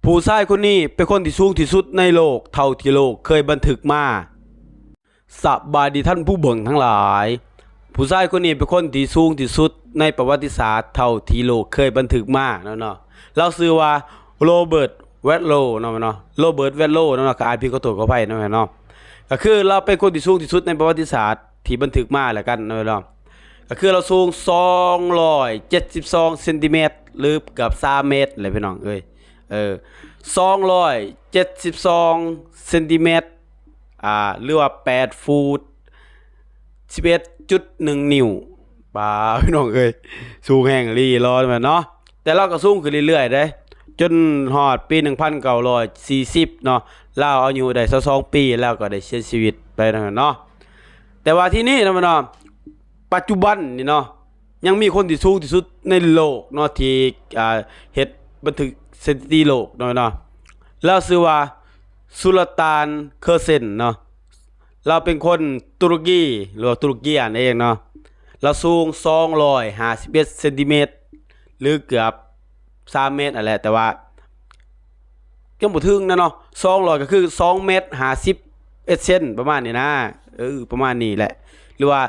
ຜູ້ຊາຍຄົນນີ້ເປັນຄົນທີ່ສູງທີ່ສຸດໃນໂລກເທົ່າທີ່ໂລກເຄີຍບັນທຶກມາ. ສະບາຍດີທ່ານຜູ້ເບິ່ງທັງຫຼາຍ. ຜູ້ຊາຍຄົນນີ້ເປັນຄົນທີ່ສູງທີ່ສຸດໃນປະຫວັດຕິສາດເທົ່າທີ່ໂລກເຄີຍບັນທຶກມາເນາະ. ລາວຊື່ວ່າ Robert Wadlow ເນາະ ເນາະ. Robert Wadlow ເນາະ ກໍອ່ານຜິດຂໍໂທດຂໍອະໄພເນາະ ເນາະ. ກໍຄືລາວເປັນຄົນທີ່ສູງທີ່ສຸດໃນປະຫວັດຕິສາດທີ່ບັນທຶກມາແລ້ວກັນເນາະ ເນາະ. ກໍຄືລາວສູງສອງຮ້ອຍເຈັດສິບສອງເຊັນຕີແມັດ ຫຼື ເກືອບສາມແມັດແຫຼະ ພີ່ນ້ອງເອີຍ. ເອີ ສອງຮ້ອຍເຈັດສິບສອງເຊັນຕີແມັດ ອ່າ ຫຼືວ່າແປດຟຸດສິບເອັດຈຸດໜຶ່ງນິ້ວ. ປາ ພີ່ນ້ອງເອີຍ ສູງແຮງອີ່ຫຼີເນາະ. ແຕ່ລາວກໍສູງຂຶ້ນເລື້ອຍໆເດ້ ຈົນຮອດປີໜຶ່ງພັນເກົ້າຮ້ອຍສີ່ສິບເນາະ ລາວອາຍຸໄດ້ຊາວສອງປີ ລາວກໍໄດ້ເສຍຊີວິດໄປເນາະ. ແຕ່ວ່າທີ່ນີ້ເນາະ ເນາະ ປັດຈຸບັນນີ້ເນາະ ຍັງມີຄົນທີ່ສູງທີ່ສຸດໃນໂລກເນາະ ທີ່ ອ່າ ເຮັດບັນທຶກສະຖິຕິໂລກເນາະ ເນາະ. ລາວຊື່ວ່າ Sultan Kösen ເນາະ. ລາວເປັນຄົນຕຸລະກີ ຫຼືວ່າຕຸລະກີອັນເອງເນາະ. ລາວສູງສອງຮ້ອຍຫ້າສິບເອັດເຊັນຕີແມັດ ຫຼືເກືອບສາມແມັດຫັ້ນແຫຼະ ແຕ່ວ່າຍັງບໍ່ເຖິງນະເນາະ. ສອງຮ້ອຍກໍຄືສອງແມັດຫ້າສິບເອັດເຊັນ ປະມານນີ້ນະ ເອີ ປະມານນີ້ແຫຼະ ຫຼືວ່າ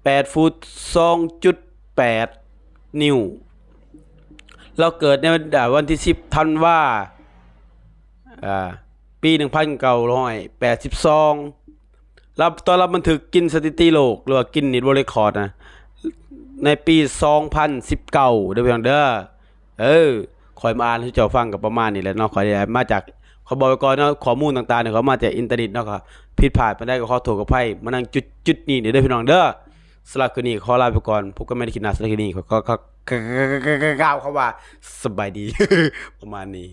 ແປດຟຸດສອງຈຸດແປດນິ້ວ. ລາວເກີດໃນວັນ ອ່າ ວັນທີສິບທັນວາ ອ່າ ປີໜຶ່ງພັນເກົ້າຮ້ອຍແປດສິບສອງ. ລາວ ຕອນລາວບັນທຶກກິນສະຖິຕິໂລກ ຫຼືວ່າ Guinness World Record ນະ ໃນປີສອງພັນສິບເກົ້າເດີ ພີ່ນ້ອງເດີ. ເອີ ຂ້ອຍມາອ່ານໃຫ້ເຈົ້າຟັງກໍປະມານນີ້ແຫຼະເນາະ. ຂ້ອຍໄດ້ມາຈາກ ຂໍບອກໄວ້ກ່ອນເນາະ ຂໍ້ມູນຕ່າງໆນີ້ ຂ້ອຍເອົາມາຈາກອິນເຕີເນັດເນາະ. ກໍຜິດພາດປານໃດກໍຂໍໂທດຂໍອະໄພມານຳຈຸດໆນີ້ເດີ ພີ່ນ້ອງເດີ. ສຳລັບຄືນນີ້ຂໍລາໄປກ່ອນ ພົບກັນໃໝ່ໃນຄລິບໜ້າ. ສຳລັບຄືນນີ້ ຂໍ ຂໍ ຂໍ ຂໍ ຂໍກ່າວຄຳວ່າສະບາຍດີ ປະມານນີ້.